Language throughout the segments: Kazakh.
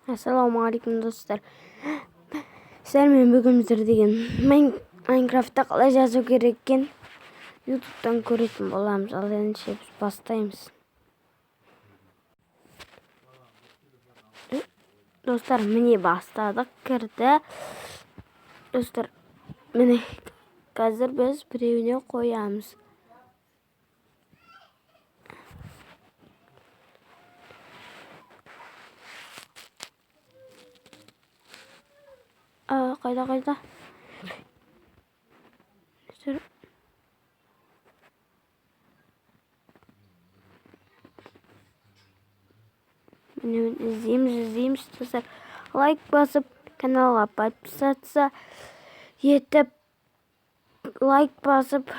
Ассалаумағалейкум, достар! Сіздермен бүгін біздер деген Майнкрафтта қалай жазу керек екен Ютубтан көретін боламыз. Ал ендеше біз бастаймыз. Достар, міне, бастадық, кірді. Достар, міне, қазір біз біреуіне қоямыз. Қайда, қайда? Достар, міне, іздейміз, іздейміз. Достар, лайк басып, каналға подписаться етіп, лайк басып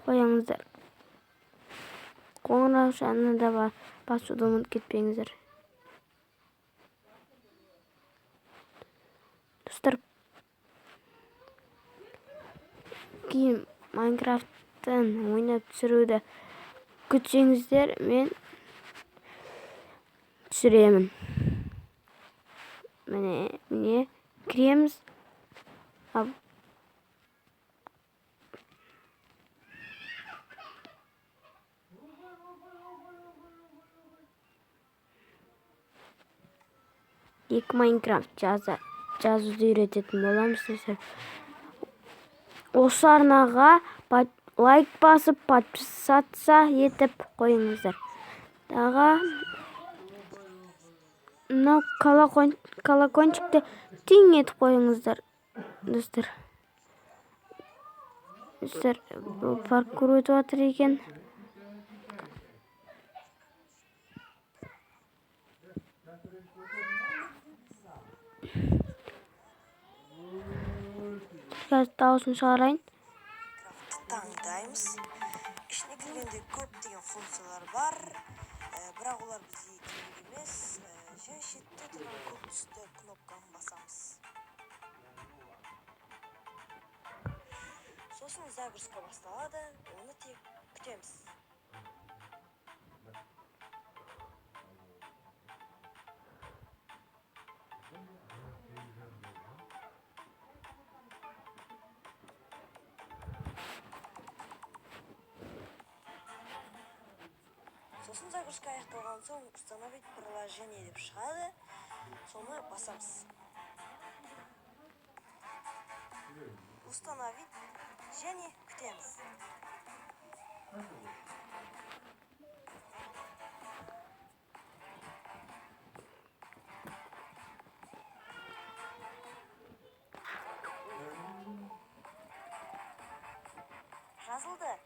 қойыңыздар. Қоңыраушаны да басуды ұмытып кетпеңіздер. Достар, кейін Майнкрафттан ойнап түсіруді күтсеңіздер, мен түсіремін. Міне, міне, кіреміз. Ал екі Майнкрафт жазуды үйрететін боламыз. Достар, осы арнаға лайк басып, подписаться етіп қойыңыздар. Тағы мынау колокольчикті тиң етіп қойыңыздар. Достар, достар, бұл паркур өтіп жатыр екен. Қазір дауысын шығарайын. Таңдаймыз. Ішіне кіргенде көптеген функциялар бар, бірақ олар бізге керек емес. Және шетте тұрған көк түсті кнопканы басамыз. Сосын загрузка басталады, оны тек күтеміз. Сосын загрузка аяқталған соң «Установить приложение» деп шығады, соны басамыз. Установить және күтеміз. Жазылды.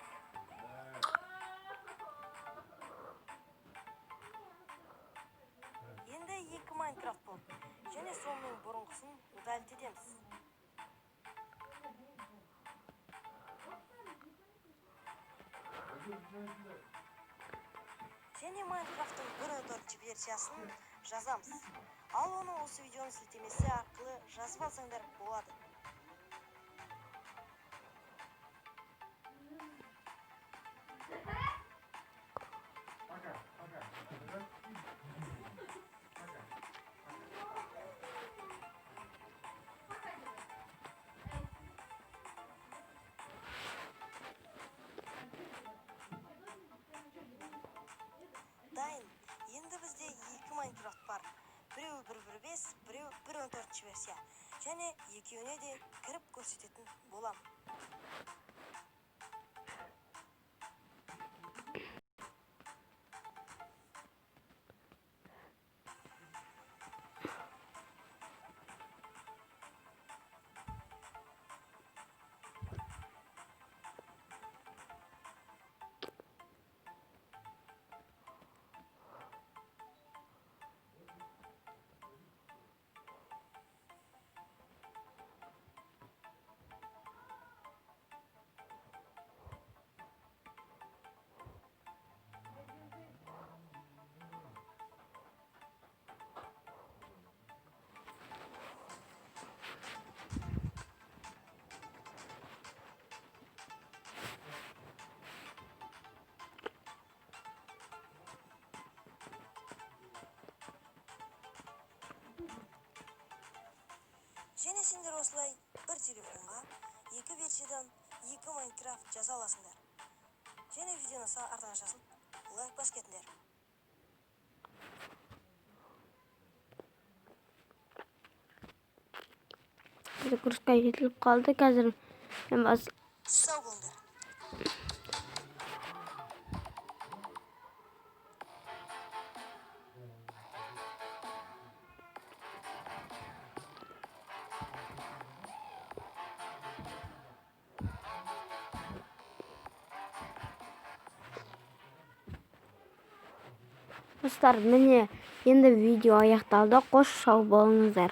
Енді екі Майнкрафт болды және сонымен бұрынғысын удалить етеміз. Және Майнкрафттың 1.4 версиясын жазамыз. Ал оны осы видеоның сілтемесі арқылы жазып алсаңдар болады. Дайын. Енді бізде екі Майнкрафт бар: біреуі 1.1.5, біреуі 1.14 версия. Және екеуіне де кіріп көрсететін боламын. Және сендер осылай бір телефонға екі версиядан екі Майнкрафт жаза аласыңдар. Және видеоны артына жазылып, лайк басып кетіңдер. Загрузка етіліп қалды. Қазір мен бас Сау болыңдар. Достар, міне, енді видео аяқталды. Қош, сау болыңыздар.